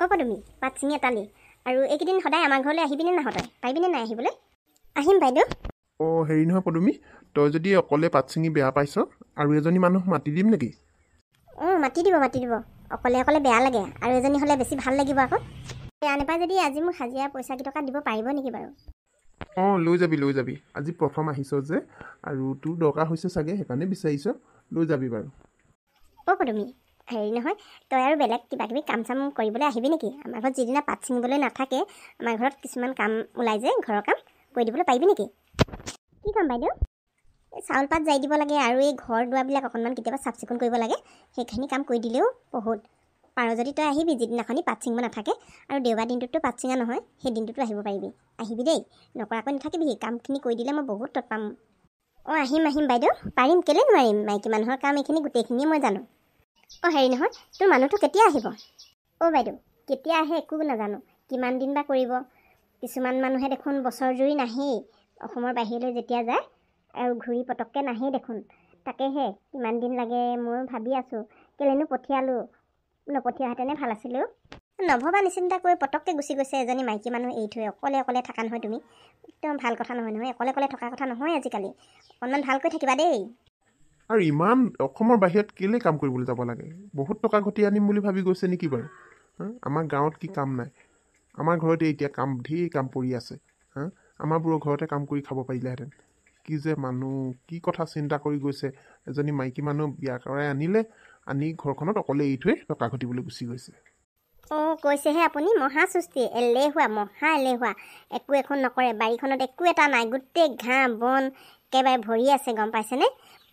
অ' পদুমী, পাত ছিঙি এটালি আৰু এইকেইদিন সদায় আমাৰ ঘৰলৈ আহিবিনে নাহ? তই পাৰিবিনে নাই আহিবলৈ? আহিম বাইদেউ। অঁ, হেৰি নহয় পদুমী, তই যদি অকলে পাত ছিঙি বেয়া পাইছ আৰু এজনী মানুহ মাতি দিম নেকি? অঁ, মাতি দিব, মাতি দিব। অকলে অকলে বেয়া লাগে, আৰু এজনী হ'লে বেছি ভাল লাগিব আকৌ। বেয়া নাপায় যদি আজি মোক হাজিৰা পইচা কেইটকা দিব পাৰিব নেকি বাৰু? অঁ, লৈ যাবি, লৈ যাবি। আজি প্ৰথম আহিছ যে, আৰু তোৰ দৰকাৰ হৈছে চাগে, সেইকাৰণে বিচাৰিছ, লৈ যাবি বাৰু। অ' পদুমী, হেৰি নহয়, তই আৰু বেলেগ কিবা কিবি কাম চাম কৰিবলৈ আহিবি নেকি? আমাৰ ঘৰত যিদিনা পাত ছিঙিবলৈ নাথাকে, আমাৰ ঘৰত কিছুমান কাম ওলাই যে, ঘৰৰ কাম কৰি দিবলৈ পাৰিবি নেকি? কি কাম বাইদেউ? এই চাউল পাত জাৰি দিব লাগে আৰু এই ঘৰ দুৱাৰবিলাক অকণমান কেতিয়াবা চাফ চিকুণ কৰিব লাগে, সেইখিনি কাম কৰি দিলেও বহুত। পাৰ যদি তই আহিবি যিদিনাখনি পাত ছিঙিব নাথাকে, আৰু দেওবাৰ দিনটোততো পাত ছিঙা নহয়, সেই দিনটোতো আহিব পাৰিবি। আহিবি দেই, নকৰাকৈ নাথাকিবি। কামখিনি কৰি দিলে মই বহুত তত পাম। অঁ, আহিম আহিম বাইদেউ, পাৰিম, কেলৈ নোৱাৰিম? মাইকী মানুহৰ কাম এইখিনি গোটেইখিনিয়ে মই জানো। অঁ, হেৰি নহয়, তোৰ মানুহটো কেতিয়া আহিব? অ' বাইদেউ, কেতিয়া আহে একো নাজানো, কিমান দিন বা কৰিব। কিছুমান মানুহে দেখোন বছৰ জুৰি নাহেই, অসমৰ বাহিৰলৈ যেতিয়া যায় আৰু ঘূৰি পটককৈ নাহেই দেখোন। তাকেহে কিমান দিন লাগে ময়ো ভাবি আছোঁ, কেলেনো পঠিয়ালোঁ, নপঠিয়াহেঁতেনে ভাল আছিলে। নভবা নিচিন্তাকৈ পটককৈ গুচি গৈছে এজনী মাইকী মানুহ এৰি থৈ। অকলে অকলে থাকা নহয় তুমি, একদম ভাল কথা নহয় নহয়, অকলে অকলে থকা কথা নহয় আজিকালি। অকণমান ভালকৈ থাকিবা দেই। আৰু ইমান অসমৰ বাহিৰত কেলৈ কাম কৰিবলৈ যাব লাগে? বহুত টকা ঘটি আনিম বুলি ভাবি গৈছে নেকি বাৰু? আমাৰ গাঁৱত কি কাম নাই? আমাৰ ঘৰতে এতিয়া কাম ঢেৰ কাম পৰি আছে। হা, আমাৰবোৰৰ ঘৰতে কাম কৰি খাব পাৰিলেহেঁতেন। কি যে মানুহ, কি কথা চিন্তা কৰি গৈছে। এজনী মাইকী মানুহ বিয়া কৰাই আনিলে, আনি ঘৰখনত অকলে এৰি থৈ টকা ঘটিবলৈ গুচি গৈছে। অঁ, কৈছেহে আপুনি, মহা চুস্তি, এলেহুৱা, মহা এলেহুৱা, একো এখন নকৰে। বাৰীখনত একো এটা নাই, গোটেই ঘাঁহ বন একেবাৰে ভৰি আছে, গম পাইছেনে?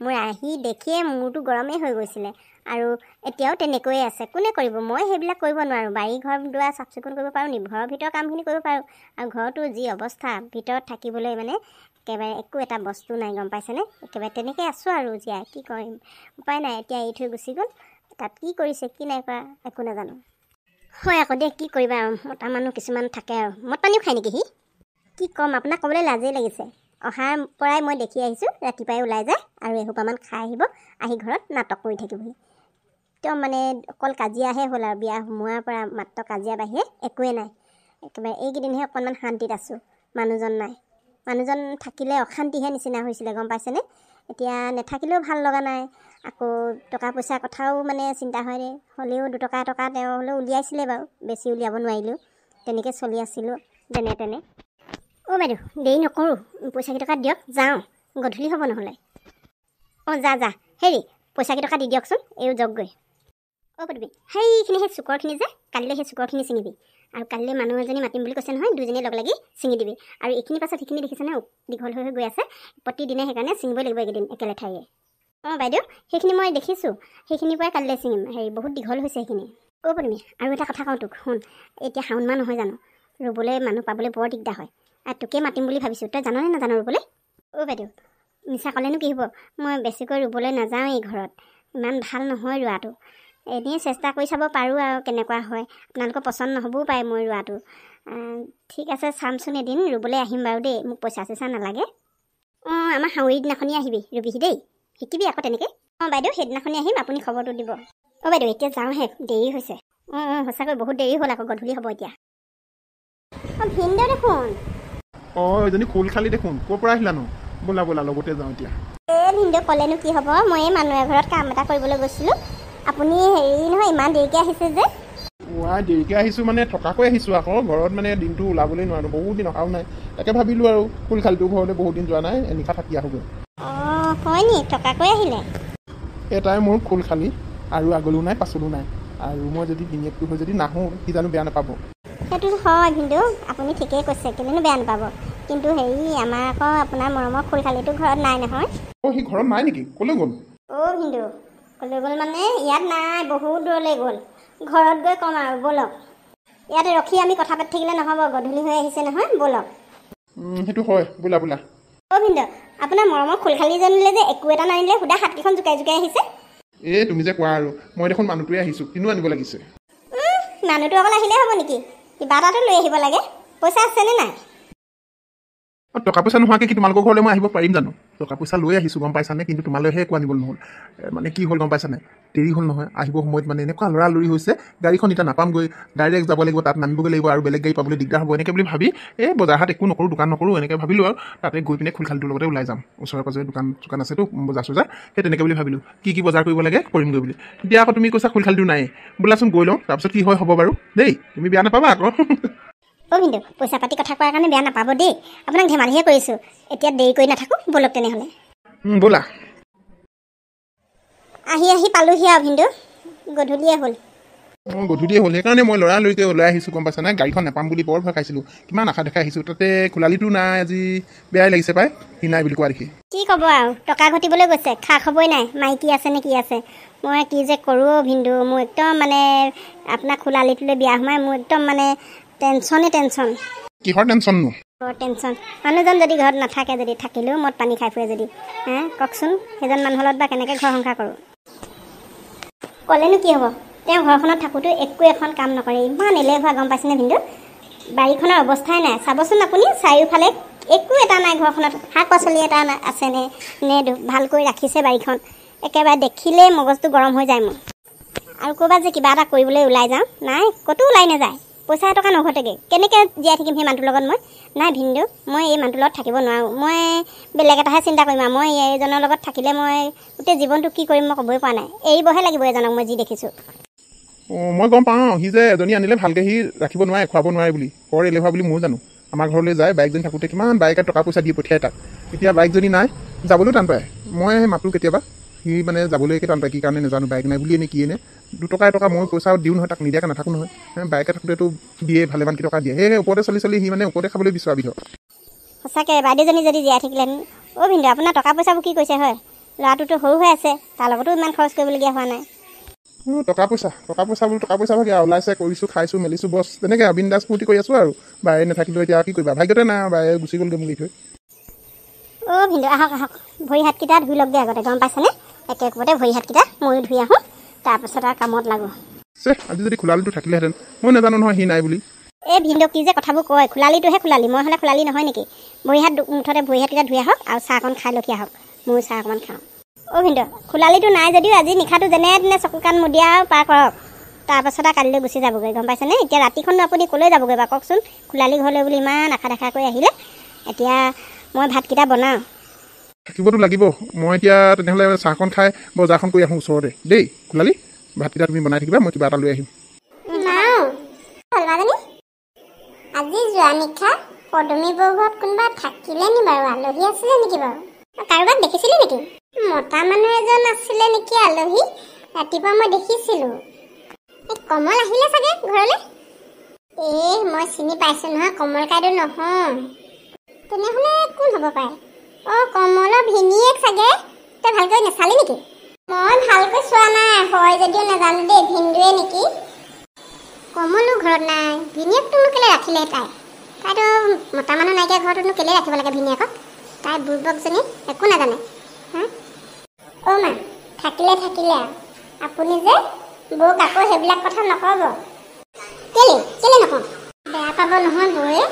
মোৰ আহি দেখিয়ে মূৰটো গৰমেই হৈ গৈছিলে, আৰু এতিয়াও তেনেকৈয়ে আছে। কোনে কৰিব? মই সেইবিলাক কৰিব নোৱাৰোঁ। বাৰী ঘৰ দুৱাৰ চাফ চিকুণ কৰিব পাৰোঁ নি? ঘৰৰ ভিতৰৰ কামখিনি কৰিব পাৰোঁ, আৰু ঘৰটো যি অৱস্থা, ভিতৰত থাকিবলৈ মানে একেবাৰে একো এটা বস্তু নাই, গম পাইছেনে? একেবাৰে তেনেকৈ আছোঁ আৰু জীয়াই, কি কৰিম, উপায় নাই। এতিয়া এৰি থৈ গুচি গ'ল, তাত কি কৰিছে কি নাই কৰা একো নাজানো। হয় আকৌ দেই, কি কৰিবা আৰু, মতা মানুহ কিছুমান থাকে আৰু। মদ পানীও খায় নেকি সি? কি ক'ম আপোনাক, ক'বলৈ লাজেই লাগিছে। অহাৰ পৰাই মই দেখি আহিছোঁ, ৰাতিপুৱাই ওলাই যায় আৰু এসোপামান খাই আহিব, আহি ঘৰত নাটক কৰি থাকিবহি। একদম মানে অকল কাজিয়াহে হ'ল আৰু, বিয়া সোমোৱাৰ পৰা মাত্ৰ কাজিয়া বাহিৰে একোৱেই নাই। একেবাৰে এইকেইদিনহে অকণমান শান্তিত আছোঁ, মানুহজন নাই। মানুহজন থাকিলে অশান্তিহে নিচিনা হৈছিলে, গম পাইছেনে? এতিয়া নাথাকিলেও ভাল লগা নাই। আকৌ টকা পইচাৰ কথাও মানে চিন্তা হয় দেই। হ'লেও দুটকা এটকা তেওঁ হ'লেও উলিয়াইছিলে বাৰু, বেছি উলিয়াব নোৱাৰিলেও তেনেকৈ চলি আছিলোঁ যেনে তেনে। অ' বাইদেউ, দেৰি নকৰোঁ, পইচাকেইটকা দিয়ক, যাওঁ, গধূলি হ'ব নহ'লে। অঁ, যা যা, হেৰি পইচাকেইটকা দি দিয়কচোন, এইও যাওকগৈ। অ' পদুমী, সেইখিনি সেই চুকৰখিনি যে, কালিলৈ সেই চুকৰখিনি ছিঙিবি। আৰু কালিলৈ মানুহ এজনী মাতিম বুলি কৈছে নহয়, দুজনীয়ে লগ লাগি ছিঙি দিবি। আৰু এইখিনি পাছত সেইখিনি দেখিছেনে দীঘল হৈ হৈ গৈ আছে প্ৰতিদিনে, সেইকাৰণে ছিঙিবই লাগিব এইকেইদিন একেলেঠাৰিয়ে। অঁ বাইদেউ, সেইখিনি মই দেখিছোঁ, সেইখিনিৰ পৰাই কালিলৈ ছিঙিম। হেৰি বহুত দীঘল হৈছে সেইখিনি। অ' পদুমী, আৰু এটা কথা কওঁ তোক, শুন। এতিয়া শাওণ মাহ নহয় জানো, ৰুবলৈ মানুহ পাবলৈ বৰ দিগদাৰ হয়, আৰু তোকে মাতিম বুলি ভাবিছোঁ। তই জাননে নাজান ৰুবলৈ? অ' বাইদেউ, মিছা ক'লেনো কি হ'ব, মই বেছিকৈ ৰুবলৈ নাযাওঁৱেই, ঘৰত ইমান ভাল নহয় ৰোৱাটো। এনেই চেষ্টা কৰি চাব পাৰোঁ আৰু কেনেকুৱা হয়, আপোনালোকৰ পচন্দ নহ'বও পাৰে মই ৰোৱাটো। ঠিক আছে, চামচোন এদিন ৰুবলৈ আহিম বাৰু দেই, মোক পইচা চইচা নালাগে। অঁ, আমাৰ হাউৰি দিনাখনি আহিবি, ৰুবিহি দেই, শিকিবি আকৌ তেনেকৈ। অঁ বাইদেউ, সেইদিনাখনি আহিম, আপুনি খবৰটো দিব। অঁ বাইদেউ, এতিয়া যাওঁহে, দেৰি হৈছে। অঁ অঁ, সঁচাকৈ বহুত দেৰি হ'ল, আকৌ গধূলি হ'ব এতিয়া। অঁ ভিনদেউ দেখোন। অঁ, এজনী খোল খালি দেখোন, ক'ৰ পৰা আহিলানো? ব'লা ব'লা, লগতে যাওঁ এতিয়া। এই ভিনদেউ, ক'লেনো কি হ'ব, মই এই মানুহ এঘৰত কাম এটা কৰিবলৈ গৈছিলোঁ। আপুনি হেৰি নহয়, ইমান দেৰিকৈ আহিছে যে? ৱাই, দেৰিকৈ আহিছোঁ মানে থকাকৈ আহিছোঁ আকৌ, ঘৰত মানে দিনটো ওলাবলৈ নোৱাৰোঁ, বহুত দিন অহাও নাই, তাকে ভাবিলোঁ আৰু খোল খালিটো ঘৰলৈ বহুত দিন যোৱা নাই, এনিশা থাকি আহোঁগৈ। অঁ হয় নি, থকাকৈ আহিলে? এটাই মোৰ খোল খালি, আৰু আগলৈও নাই পাছলৈও নাই, আৰু মই যদি ভিনিয়েকটো হৈ যদি নাহোঁ, কি জানো বেয়া নাপাব? সেইটো হয় ভিনদেউ, আপুনি ঠিকেই কৈছে, কেলেনো বেয়া নাপাব। কিন্তু হেৰি, আমাৰ আকৌ আপোনাৰ মৰমৰ খুলশালীটো ঘৰত নাই নহয়। অঁ, সি ঘৰত নাই নেকি? ক'লৈ গ'ল? অ' ভিনদেউ, ক'লৈ গ'ল মানে ইয়াত নাই, বহুত দূৰলৈ গ'ল। ঘৰত গৈ ক'ম আৰু, ব'লক। ইয়াতে ৰখি আমি কথা পাতি থাকিলে নহ'ব, গধূলি হৈ আহিছে নহয়, ব'লক। সেইটো হয়, বোলা বোলা। অ' ভিনদেউ, আপোনাৰ মৰমৰ খুলশালীজনীলৈ যে একো এটা নানিলে, সুদা হাতকেইখন জোকাই জোকাই আহিছে। এই তুমি যে কোৱা আৰু, মই দেখোন মানুহটোৱে আহিছোঁ, কিনো আনিব লাগিছে? মানুহটো অকল আহিলেই হ'ব নেকি? কিবা এটাতো লৈ আহিব লাগে। পইচা আছেনে নাই? টকা পইচা নোহোৱাকৈ কি তোমালোকৰ ঘৰলৈ মই আহিব পাৰিম জানো? টকা পইচা লৈ আহিছোঁ, গম পাইছানে? কিন্তু তোমালৈহে একো আনিব নহ'ল। মানে কি হ'ল গম পাইছানে? দেৰি হ'ল নহয়, আহিব সময়ত মানে এনেকুৱা লৰালৰি হৈছে, গাড়ীখন এতিয়া নাপামগৈ, ডাইৰেক্ট যাব লাগিব, তাত নামিবগৈ লাগিব আৰু বেলেগ গাড়ী পাবলৈ দিগদাৰ হ'ব এনেকৈ বুলি ভাবি এই বজাৰ হাট একো নকৰোঁ, দোকান নকৰোঁ এনেকৈ ভাবিলোঁ আৰু তাতে গৈ পিনে খোলখালিটোৰ লগতে ওলাই যাম, ওচৰে পাজৰে দোকান চোকান আছেতো বজাৰ চজাৰ, সেই তেনেকৈ বুলি ভাবিলোঁ। কি কি বজাৰ কৰিব লাগে কৰিমগৈ বুলি। এতিয়া আকৌ তুমি কৈছা খোলখালিটো নাই, বোলাচোন গৈ লওঁ, তাৰপিছত কি হয় হ'ব বাৰু দেই, তুমি বেয়া নাপাবা আকৌ। অ' ভিনদেউ, পইচা পাতি কথা কোৱাৰ কাৰণে বেয়া নাপাব দেই, আপোনাক ধেমালিহে কৰিছোঁ। এতিয়া দেৰি কৰি নাথাকোঁ, ব'লক তেনেহ'লে। ব'লা। আহি আহি পালোহি আৰু ভিনদেউ, গধূলিয়ে হ'ল। অঁ, গধূলিয়ে হ'ল, সেইকাৰণে মই লৰালৰিকৈ ওলাই আহিছোঁ, গম পাইছা নাই? গাড়ীখন নাপাম বুলি বৰ ভয় খাইছিলোঁ, কিমান আশা দেখাই আহিছোঁ, তাতে খোলালিটো নাই, আজি বেয়াই লাগিছে পাই সি নাই বুলি কোৱা দেখি। কি ক'ব আৰু, টকা ঘটিবলৈ গৈছে, খা খবৰেই নাই, মাইকী আছে নে কি আছে। মই কি যে কৰোঁ ভিনদেউ, মোৰ একদম মানে আপোনাক খোলালিটোলৈ বিয়া সোমাই মোৰ একদম মানে টেনশ্যনেই টেনশ্যন। কিহৰ টেনশ্যননো? বৰ টেনশ্যন, মানুহজন যদি ঘৰত নাথাকে, যদি থাকিলেও মদ পানী খাই ফুৰে যদি, হে কওকচোন, সেইজন মানুহৰ লগত বা কেনেকৈ ঘৰ সংসাৰ কৰোঁ? ক'লেনো কি হ'ব, তেওঁ ঘৰখনত থাকোঁতেও একো এখন কাম নকৰে, ইমান এলেহুৱা, গম পাইছেনে ভিনদেউ? বাৰীখনৰ অৱস্থাই নাই, চাবচোন আপুনি, চাৰিওফালে একো এটা নাই ঘৰখনত, শাক পাচলি এটা আছেনে নে ভালকৈ ৰাখিছে বাৰীখন, একেবাৰে দেখিলেই মগজটো গৰম হৈ যায় মোৰ। আৰু ক'ৰবাত যে কিবা এটা কৰিবলৈ ওলাই যাওঁ, নাই ক'তো ওলাই নাযায়, পইচা এটকা নঘটেগৈ, কেনেকৈ জীয়াই থাকিম সেই মানুহটোৰ লগত মই? নাই ভিনদেউ, মই এই মানুহটোৰ লগত থাকিব নোৱাৰোঁ, মই বেলেগ এটাহে চিন্তা কৰিম আৰু। মই এইজনৰ লগত থাকিলে মই গোটেই জীৱনটো কি কৰিম মই ক'বই পৰা নাই, এৰিবহে লাগিব এজনক মই যি দেখিছোঁ। অঁ, মই গম পাওঁ, সি যে এজনী আনিলে ভালকৈ সি ৰাখিব নোৱাৰে, খুৱাব নোৱাৰে বুলি, বৰ এলেহুৱা বুলি ময়ো জানো। আমাৰ ঘৰলৈ যায়, বাইকজনী থাকোঁতে কিমান বাইকে টকা পইচা দি পঠিয়াই তাক, এতিয়া বাইকজনী নাই, যাবলৈও টান পায়। মই মাতোঁ কেতিয়াবা, সি মানে যাবলৈকে টান পায়, কি কাৰণে নাজানো, বাইক নাই বুলিয়ে নে কি নে। দুটকা এটকা মই পইচাও দিওঁ নহয় তাক, নিদিয়াকৈ নাথাকোঁ নহয়। বাইকে থাকোঁতেতো দিয়ে, ভালেমান কেইটকা দিয়ে, সেই ওপৰতে চলি চলি সি মানে ওপৰতে খাবলৈ বিচৰা বিধ। সঁচাকৈ বাইদেউজনী যদি জীয়াই থাকিলেহেঁতেন। অ' ভিনদেউ, আপোনাৰ টকা পইচাবোৰ কি কৰিছে হয়? ল'ৰাটোতো সৰু হৈ আছে, তাৰ লগতো ইমান খৰচ কৰিবলগীয়া হোৱা নাই। টকা পইচা, টকা পইচা বোলো, টকা পইচা ভাগে ওলাইছে, কৰিছোঁ, খাইছোঁ, মেলিছোঁ, বছ তেনেকৈ আৰু বিন্দাছ ফূৰ্তি কৰি আছোঁ আৰু। বায়ে নাথাকিলেও এতিয়া কি কৰিবা, ভাগ্যতে নাই, বায়ে গুচি গ'লগৈ মোক এৰি থৈ। অ' ভিনদেউ, আহক আহক, ভৰি হাতকেইটা ধুই লওকগৈ আগতে, গম পাইছেনে? একে কোবতে ভৰি হাতকেইটা ময়ো ধুই আহোঁ, তাৰপাছত আৰু কামত লাগোঁ। চেহ, আজি যদি খোলালিটো থাকিলেহেঁতেন, মই নাজানো নহয় সি নাই বুলি। এই ভিনদেউ কি যে কথাবোৰ কয়, খোলালিটোহে খোলালি, মই হ'লে খোলালি নহয় নেকি? ভৰি হাত মুঠতে ভৰি হাতকেইটা ধুই আহক আৰু চাহকণ খাই লখি আহক, ময়ো চাহ অকণমান খাওঁ। অ' ভিনদেউ, খোলালিটো নাই যদিও আজি নিশাটো যেনে তেনে চকু কাণ মুদিয়া আৰু পাৰ কৰক, তাৰপাছত আৰু কালিলৈ গুচি যাবগৈ, গম পাইছেনে? এতিয়া ৰাতিখননো আপুনি ক'লৈ যাবগৈ বাৰু কওকচোন? খোলালি ঘৰলৈ বুলি ইমান আশা দেখা কৰি আহিলে। এতিয়া মই ভাতকেইটা বনাওঁ। থাকিবতো লাগিব। মই এতিয়া তেনেহ'লে চাহকণ খাই বজাৰখন কৰি আহোঁ ওচৰতে দেই। খোলালি, ভাতকেইটা তুমি বনাই থাকিবা, মই কিবা এটা লৈ আহিম। আজি যোৱা নিশা পদুমী বৌ ঘৰত কোনোবা থাকিলে নি বাৰু? আলহী আছিলে নেকি বাৰু? কাৰোবাক দেখিছিলে নেকি? মতা মানুহ এজন আছিলে নেকি আলহী? ৰাতিপুৱা মই দেখিছিলোঁ। এই কমল আহিলে চাগে ঘৰলৈ। এই মই চিনি পাইছোঁ নহয়, কমল কাইদেউ নহয়। তেনেহ'লে কোন হ'ব পাৰে? অ' কমলৰ ভিনীয়েক চাগে। তই ভালকৈ নাচালি নেকি? মই ভালকৈ চোৱা নাই, হয় যদিও নাজানো দেই, ভিনদেউৱে নেকি। কমলো ঘৰত নাই, ভিনীয়েকটোনো কেলৈ ৰাখিলে তাই? তাইতো মতা মানুহ নাইকিয়া ঘৰটোনো কেলৈ ৰাখিব লাগে ভিনীয়েকক? তাই বুৰ্বকজনী একো নাজানে। হা অ' মা, থাকিলে থাকিলে আৰু আপুনি যে বৌক আকৌ সেইবিলাক কথা নক'ব। কেলে কেলে নকওঁ? বেয়া পাব নহয় বৌয়ে।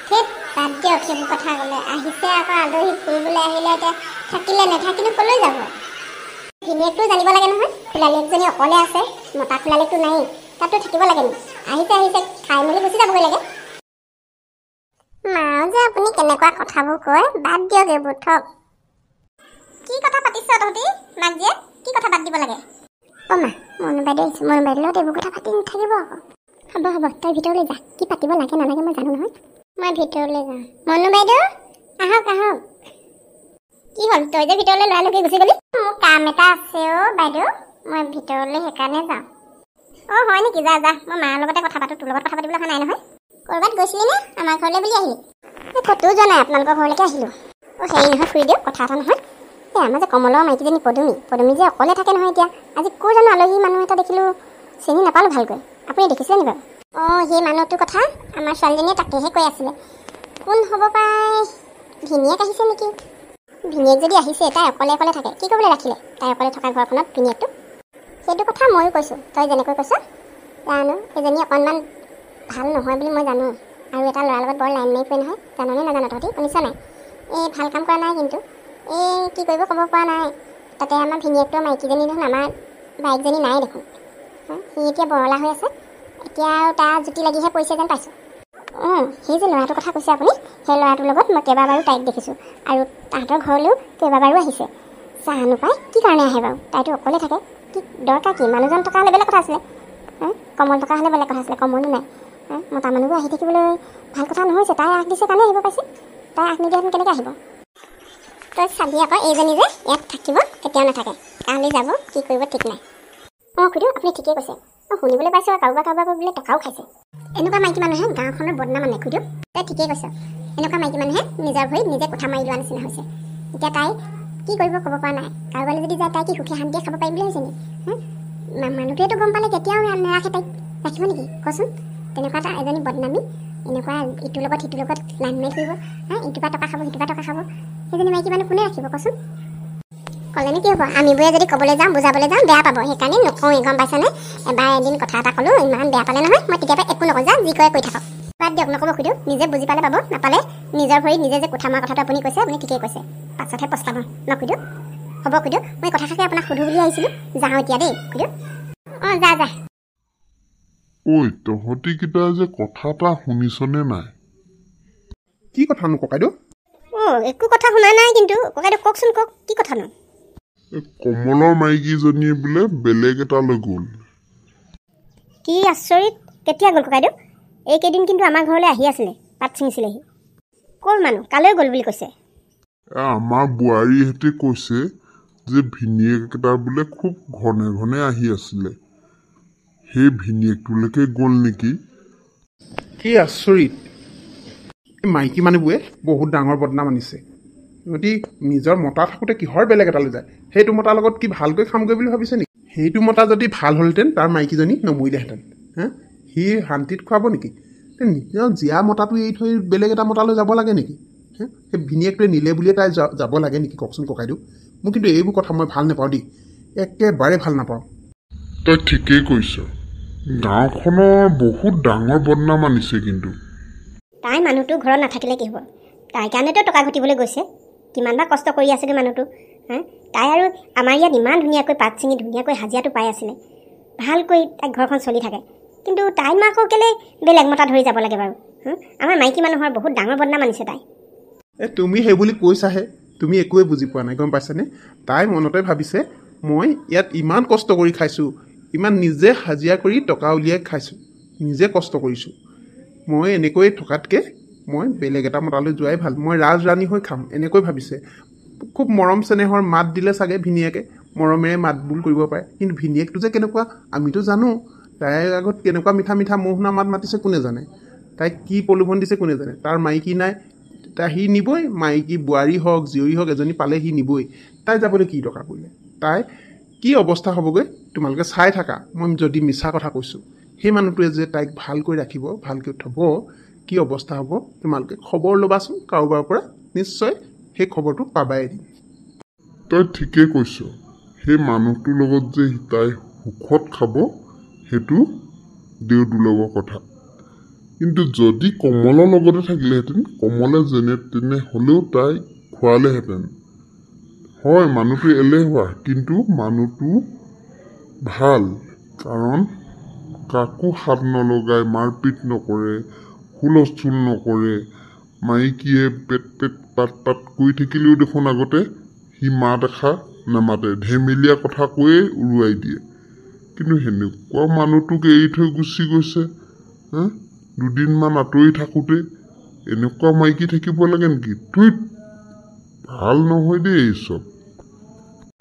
ধেত, বাদ দিয়ক সেইবোৰ কথা ক'লে। আহিছে আকৌ আলহী ফুৰিবলৈ আহিলে, এতিয়া থাকিলে নাথাকিনো ক'লৈ যাব? ভিনীয়েকটো জানিব লাগে নহয়, খোলালিয়েকজনী অকলে আছে, মতা খোলালিয়েকটো নায়েই, তাততো থাকিব লাগে নি? আহিছে আহিছে খাই মেলি গুচি যাবগৈ লাগে। মাও যে আপুনি কেনেকুৱা কথাবোৰ কয়, বাদ দিয়ক এইবোৰ, থওক। কি কথা পাতিছ তহঁতি মাক জীয়েক? কি কথা বাদ দিব লাগে? অ' মা, মনু বাইদেউ আহিছে, মনু বাইদেউৰ লগত এইবোৰ কথা পাতি নাথাকিব আকৌ। হ'ব হ'ব, তই ভিতৰলৈ যা, কি পাতিব লাগে নালাগে মই জানো নহয়। মই ভিতৰলৈ যাওঁ। মনু বাইদেউ আহক আহক। কি হ'ল, তই যে ভিতৰলৈ লৰালৰিকৈ গুচি গ'লি? মোৰ কাম এটা আছে অ' বাইদেউ, মই ভিতৰলৈ সেইকাৰণে যাওঁ। অ' হয় নেকি, যা যা, মই মাৰ লগতে কথা পাতোঁ, তোৰ লগত কথা পাতিবলৈ অহা নাই নহয়। ক'ৰবাত গৈছিলি নে আমাৰ ঘৰলৈ বুলি আহিলি? ক'তো যোৱা নাই, আপোনালোকৰ ঘৰলৈকে আহিলোঁ। অ' হেৰি নহয় খুৰীদেউ, কথা এটা নহয়, এই আমাৰ যে কমলৰ মাইকীজনী পদুমী, পদুমী যে অকলে থাকে নহয় এতিয়া, আজি ক'ৰ জানো আলহী মানুহ এটা দেখিলোঁ, চিনি নাপালোঁ ভালকৈ, আপুনি দেখিছিলে নি বাৰু? অঁ, সেই মানুহটোৰ কথা আমাৰ ছোৱালীজনীয়ে তাকেহে কৈ আছিলে। কোন হ'ব পাই, ভিনীয়েক আহিছে নেকি? ভিনীয়েক যদি আহিছে, তাই অকলে অকলে থাকে, কি কৰিবলৈ ৰাখিলে তাই অকলে থকা ঘৰখনত ভিনীয়েকটো? সেইটো কথা ময়ো কৈছোঁ, তই যেনেকৈ কৈছ। জানো, সেইজনী অকণমান ভাল নহয় বুলি মই জানো, আৰু এটা ল'ৰাৰ লগত বৰ লাইন মাৰি ফুৰে নহয়, জাননে নাজানো তহঁতি? শুনিছ নাই? এই ভাল কাম কৰা নাই কিন্তু, এই কি কৰিব ক'ব পৰা নাই। তাতে আমাৰ ভিনীয়েকটো মাইকীজনী দেখোন আমাৰ বায়েকজনী নাই দেখোন। সি এতিয়া বৰলা হৈ আছে, এতিয়া আৰু তাৰ জুতি লাগিহে পৰিছে যেন পাইছোঁ। অঁ, সেই যে ল'ৰাটোৰ কথা কৈছে আপুনি, সেই ল'ৰাটোৰ লগত মই কেইবাবাৰো তাইক দেখিছোঁ আৰু তাহাঁতৰ ঘৰলৈও কেইবাবাৰো আহিছে। জানো পাই কি কাৰণে আহে বাৰু, তাইতো অকলে থাকে, কি দৰকাৰ কি? মানুহজন থকা হ'লে বেলেগ কথা আছিলে, কমল থকা হ'লে বেলেগ কথা আছিলে, কমলো নাই। মতা মানুহবোৰ আহি থাকিবলৈ ভাল কথা নহৈছে। তাই আগ দিছে কাৰণে আহিব পাইছে, তাই আগ নিদিয়াহেঁতেন কেনেকৈ আহিব? তই চাবি আকৌ, এইজনী যে ইয়াত থাকিব কেতিয়াও নাথাকে, কালি যাব কি কৰিব ঠিক নাই। অঁ খুৰীদেউ, আপুনি ঠিকেই কৈছে। অঁ, শুনিবলৈ পাইছোঁ কাৰোবাৰ কাৰোবাৰ বোলে টকাও খাইছে। এনেকুৱা মাইকী মানুহে গাঁওখনৰ বদনাম আনে। খুৰীদেউ, তই ঠিকেই কৈছ, এনেকুৱা মাইকী মানুহে নিজৰ ভৰিত নিজে কোঠা মাৰি লোৱা নিচিনা হৈছে। এতিয়া তাই কি কৰিব ক'ব পৰা নাই। কাৰোবালৈ যদি যায় তাই কি সুখে শান্তিয়ে খাব পাৰিম বুলি ভাবিছে নেকি? মানুহটোৱেতো গম পালে কেতিয়াও নাৰাখে তাইক, ৰাখিব নেকি কচোন? তেনেকুৱা এটা এজনী বদনামী, এনেকুৱা ইটোৰ লগত সিটোৰ লগত লাইন মাৰি ফুৰিব, হা, ইটোৰ পৰা টকা খাব সিটোৰ পৰা টকা খাব, সেইজনী মাইকী মানুহ কোনে ৰাখিব কচোন? ক'লেনো কি হ'ব, আমিবোৰে যদি ক'বলৈ যাওঁ বুজাবলৈ যাওঁ বেয়া পাব, সেইকাৰণে নকওঁৱেই, গম পাইছানে? এবাৰ এদিন কথা এটা ক'লোঁ, ইমান বেয়া পালে নহয়, মই তেতিয়াৰ পৰা একো নকওঁ, যা যি কৰে কৰি থাকক। বাদ দিয়ক, নক'ব খুৰীদেউ, নিজে বুজি পালে পাব, নাপালে নিজৰ ভৰিত নিজে যে কোঠা মৰা কথাটো আপুনি কৈছে, আপুনি ঠিকেই কৈছে, পাছতহে পস্তাব ন খুৰীদেউ? হ'ব খুৰীদেউ, মই কথাষাৰকে আপোনাক সুধো বুলি আহিছিলোঁ, যাওঁ এতিয়া দেই খুৰীদেউ। অঁ, যা যা। ঐ, তহঁতিকেইটা যে কথা এটা শুনিছনে নাই? কি কথানো ককাইদেউ? অঁ, একো কথা শুনা নাই কিন্তু ককাইদেউ, কওকচোন কওক, কি কথানো? কমলৰ মাইকীজনীয়ে বোলে বেলেগ এটালৈ গ'ল। কি আচৰিত, কেতিয়া গ'ল ককাইদেউ? এইকেইদিন কিন্তু আমাৰ ঘৰলৈ আহি আছিলে, পাত ছিঙিছিলেহি। ক'ৰ মানুহ, কালৈ গ'ল বুলি কৈছে? আমাৰ বোৱাৰীহঁতে কৈছে যে ভিনীয়েক এটা বোলে খুব ঘনে ঘনে আহি আছিলে, সেই ভিনীয়েকটোলৈকে গ'ল নেকি? কি আচৰিত, মাইকী মানুহবোৰে বহুত ডাঙৰ বদনাম আনিছে। সিহঁতি নিজৰ মতা থাকোঁতে কিহৰ বেলেগ এটালৈ যায়? সেইটো মতাৰ লগত কি ভালকৈ খামগৈ বুলি ভাবিছে নেকি? সেইটো মতা যদি ভাল হ'লহেঁতেন তাৰ মাইকীজনী নমৰিলেহেঁতেন। হা, সি শান্তিত খুৱাব নেকি? নিজৰ জীয়া মতাটো এৰি থৈ বেলেগ এটা মতালৈ যাব লাগে নেকি? হে, সেই ভিনীয়েকটোৱে নিলে বুলিয়ে তাই যাব লাগে নেকি? কওকচোন ককাইদেউ, মোৰ কিন্তু এইবোৰ কথা মই ভাল নাপাওঁ দেই, একেবাৰে ভাল নাপাওঁ। তই ঠিকেই কৈছ, গাঁওখনৰ বহুত ডাঙৰ বদনাম আনিছে। কিন্তু তাই মানুহটো ঘৰত নাথাকিলে কি হ'ব? তাইৰ কাৰণেতো টকা ঘটিবলৈ গৈছে, কিমান বা কষ্ট কৰি আছেগৈ মানুহটো। হা, তাই আৰু আমাৰ ইয়াত ইমান ধুনীয়াকৈ পাত ছিঙি ধুনীয়াকৈ হাজিৰাটো পাই আছিলে, ভালকৈ তাইক ঘৰখন চলি থাকে, কিন্তু তাইৰ মাকো কেলৈ বেলেগ মতা ধৰি যাব লাগে বাৰু? আমাৰ মাইকী মানুহৰ বহুত ডাঙৰ বদনাম আনিছে তাই। তুমি সেই বুলি কৈছাহে, তুমি একোৱে বুজি পোৱা নাই, গম পাইছানে? তাই মনতে ভাবিছে মই ইয়াত ইমান কষ্ট কৰি খাইছোঁ, ইমান নিজে হাজিৰা কৰি টকা উলিয়াই খাইছোঁ, নিজে কষ্ট কৰিছোঁ, মই এনেকৈ থকাতকৈ মই বেলেগ এটা মতালৈ যোৱাই ভাল, মই ৰাজৰাণী হৈ খাম, এনেকৈ ভাবিছে। খুব মৰম চেনেহৰ মাত দিলে চাগে ভিনীয়েকে, মৰমেৰে মাত বোল কৰিব পাৰে, কিন্তু ভিনীয়েকটো যে কেনেকুৱা আমিতো জানো। তাইৰ আগত কেনেকুৱা মিঠা মিঠা মৌসুনা মাত মাতিছে কোনে জানে, তাইক কি প্ৰলোভন দিছে কোনে জানে। তাৰ মাইকী নাই, তাই সি নিবই, মাইকী বোৱাৰী হওক জীয়ৰী হওক এজনী পালে সি নিবই। তাই যাবলৈ কি দৰকাৰ পৰিলে? তাই কি অৱস্থা হ'বগৈ তোমালোকে চাই থাকা। মই যদি মিছা কথা কৈছোঁ, সেই মানুহটোৱে যে তাইক ভালকৈ ৰাখিব, ভালকৈ থ'ব, কি অৱস্থা হ'ব তোমালোকে খবৰ ল'বাচোন কাৰোবাৰ পৰা, নিশ্চয় সেই খবৰটো পাবাই এদিন। তই ঠিকেই কৈছ, সেই মানুহটোৰ লগত যে তাই সুখত খাব সেইটো দেও দুলগৰ কথা। কিন্তু যদি কমলৰ লগতে থাকিলেহেঁতেন, কমলে যেনে তেনে হ'লেও তাই খোৱালেহেঁতেন। হয়, মানুহটো এলেহুৱা, কিন্তু মানুহটো ভাল, কাৰণ কাকো হাত নলগায়, মাৰপিট নকৰে, হুলস্থুল নকৰে। মাইকীয়ে পেট পেট পাত পাত কৰি থাকিলেও দেখোন আগতে সি মাত এষাৰ নামাতে, ধেমেলীয়া কথা কৈয়ে উৰুৱাই দিয়ে। কিন্তু সেনেকুৱা মানুহটোক এৰি থৈ গুচি গৈছে। হা, দুদিনমান আঁতৰি থাকোঁতে এনেকুৱা মাইকী থাকিব লাগে নেকি? ধুইত, ভাল নহয় দেই এই চব।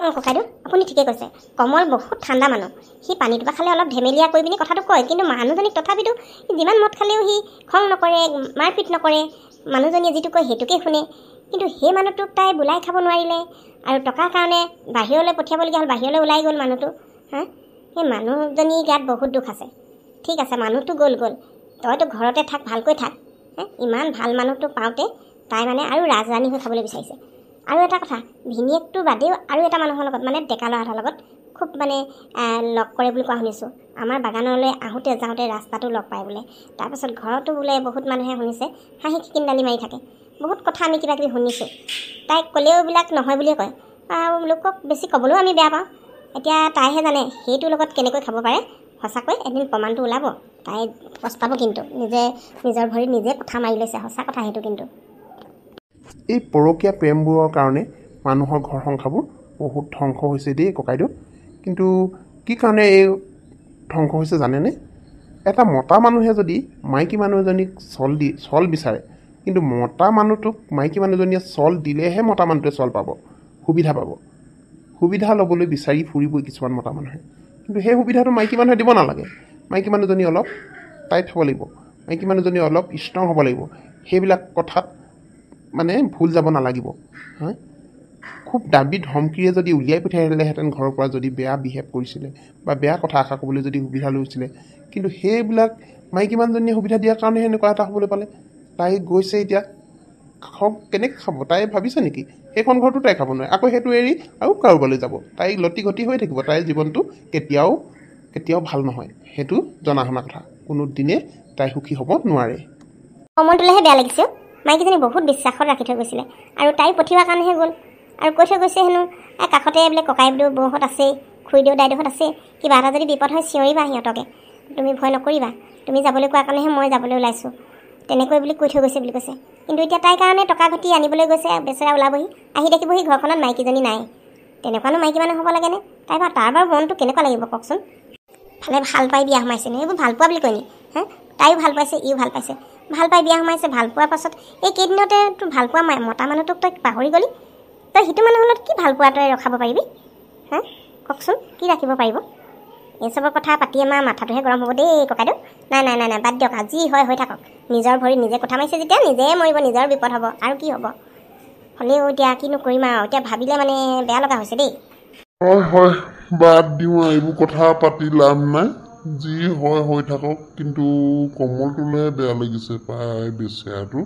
অঁ ককাইদেউ, আপুনি ঠিকেই কৈছে, কমল বহুত ঠাণ্ডা মানুহ। সি পানীটোপা খালে অলপ ধেমেলীয়া কৰি পিনি কথাটো কয়, কিন্তু মানুহজনীক তথাপিতো যিমান মদ খালেও সি খং নকৰে, মাৰপিট নকৰে, মানুহজনীয়ে যিটো কয় সেইটোকে শুনে। কিন্তু সেই মানুহটোক তাই বোলাই খাব নোৱাৰিলে আৰু টকাৰ কাৰণে বাহিৰলৈ পঠিয়াবলগীয়া হ'ল, বাহিৰলৈ ওলাই গ'ল মানুহটো। হা, সেই মানুহজনীৰ গাত বহুত দুখ আছে। ঠিক আছে, মানুহটো গ'ল গ'ল, তইতো ঘৰতে থাক, ভালকৈ থাক। হে, ইমান ভাল মানুহটো পাওঁতে তাই মানে আৰু ৰাজৰাণী হৈ খাবলৈ বিচাৰিছে। আৰু এটা কথা, ভিনীয়েকটোৰ বাদেও আৰু এটা মানুহৰ লগত, মানে ডেকা ল'ৰা এটাৰ লগত খুব মানে লগ কৰে বুলি কোৱা শুনিছোঁ। আমাৰ বাগানলৈ আহোঁতে যাওঁতে ৰাস্তাটো লগ পায় বোলে, তাৰপাছত ঘৰতো বোলে বহুত মানুহে শুনিছে, হাঁহি খিকিন্দালি মাৰি থাকে, বহুত কথা আমি কিবা কিবি শুনিছোঁ। তাইক ক'লেও এইবিলাক নহয় বুলিয়ে কয়, আৰু লোকক বেছি ক'বলৈও আমি বেয়া পাওঁ। এতিয়া তাইহে জানে সেইটোৰ লগত কেনেকৈ খাব পাৰে। সঁচাকৈ এদিন প্ৰমাণটো ওলাব, তাই পস্তাব কিন্তু, নিজে নিজৰ ভৰিত নিজে কথা মাৰি লৈছে, সঁচা কথা সেইটো কিন্তু। এই পৰকীয়া প্ৰেমবোৰৰ কাৰণে মানুহৰ ঘৰ সংসাৰবোৰ বহুত ধ্বংস হৈছে দেই ককাইদেউ। কিন্তু কি কাৰণে এই ধ্বংস হৈছে জানেনে? এটা মতা মানুহে যদি মাইকী মানুহ এজনীক চল বিচাৰে, কিন্তু মতা মানুহটোক মাইকী মানুহজনীয়ে চল দিলেহে মতা মানুহটোৱে চল পাব, সুবিধা পাব। সুবিধা ল'বলৈ বিচাৰি ফুৰিবই কিছুমান মতা মানুহে, কিন্তু সেই সুবিধাটো মাইকী মানুহে দিব নালাগে। মাইকী মানুহজনী অলপ টাইট হ'ব লাগিব, মাইকী মানুহজনী অলপ ষ্ট্ৰং হ'ব লাগিব, সেইবিলাক কথাত মানে ভুল যাব নালাগিব। হা, খুব দাবী ধমকিৰে যদি উলিয়াই পঠিয়াই দিলেহেঁতেন ঘৰৰ পৰা, যদি বেয়া বিহেভ কৰিছিলে বা বেয়া কথা আশা কৰিবলৈ যদি সুবিধা লৈছিলে, কিন্তু সেইবিলাক মাইকী মানুহজনীয়ে সুবিধা দিয়াৰ কাৰণে সেনেকুৱা এটা হ'বলৈ পালে। তাই গৈছে এতিয়া খাওক, কেনেকৈ খাব তাই ভাবিছে নেকি? সেইখন ঘৰতো তাই খাব নোৱাৰে, আকৌ সেইটো এৰি আৰু কাৰোবালৈ যাব, তাই লটি ঘটি হৈ থাকিব, তাইৰ জীৱনটো কেতিয়াও কেতিয়াও ভাল নহয়, সেইটো জনা শুনা কথা। কোনো দিনে তাই সুখী হ'ব নোৱাৰে। কমলটোলৈহে বেয়া লাগিছে, মাইকীজনী বহুত বিশ্বাসত ৰাখি থৈ গৈছিলে আৰু তাই পঠিওৱাৰ কাৰণেহে গ'ল। আৰু কৈ থৈ গৈছে হেনো কাষতে বোলে ককাই বোলো বৌহঁত আছেই, খুৰীদেউ দাইদেউহঁত আছেই, কিবা এটা যদি বিপদ হয় চিঞৰিবা সিহঁতকে, তুমি ভয় নকৰিবা, তুমি যাবলৈ কোৱাৰ কাৰণেহে মই যাবলৈ ওলাইছোঁ, তেনেকৈ বুলি কৈ থৈ গৈছে বুলি কৈছে। কিন্তু এতিয়া তাইৰ কাৰণে টকা ঘটি আনিবলৈ গৈছে, বেচেৰা ওলাবহি, আহি দেখিবহি ঘৰখনত মাইকীজনী নাই। তেনেকুৱানো মাইকী মানুহ হ'ব লাগেনে? তাই বাৰু তাৰ বাৰু মনটো কেনেকুৱা লাগিব কওকচোন? ভালে ভাল পাই বিয়া সোমাইছে নে? এইবোৰ ভাল পোৱা বুলি কয় নি? হা, তাইও ভাল পাইছে, ইও ভাল পাইছে, ভাল পাই বিয়া সোমাইছে। ভাল পোৱাৰ পাছত এই কেইদিনতে তোৰ ভাল পোৱা মতা মানুহটোক তই পাহৰি গ'লি? তই সিটো মানুহৰ লগত কি ভাল পোৱা তই ৰখাব পাৰিবি? হা, কওকচোন কি ৰাখিব পাৰিব? এইচবৰ কথা পাতি আমাৰ মাথাটোহে গৰম হ'ব দেই ককাইদেউ। নাই নাই নাই নাই, বাদ দিয়ক, যি হয় হৈ থাকক। নিজৰ ভৰিত নিজে কথা মাৰিছে যেতিয়া নিজে মৰিব, নিজৰ বিপদ হ'ব, আৰু কি হ'ব? হ'লেও এতিয়া কিনো কৰিম আৰু, এতিয়া ভাবিলে মানে বেয়া লগা হৈছে দেই। হয় হয়, বাদ দিওঁ, এইবোৰ কথা পাতি লাভ নাই, যি হয় হৈ থাকক। কিন্তু কমলটোলৈহে বেয়া লাগিছে পাই বেচেৰাটো।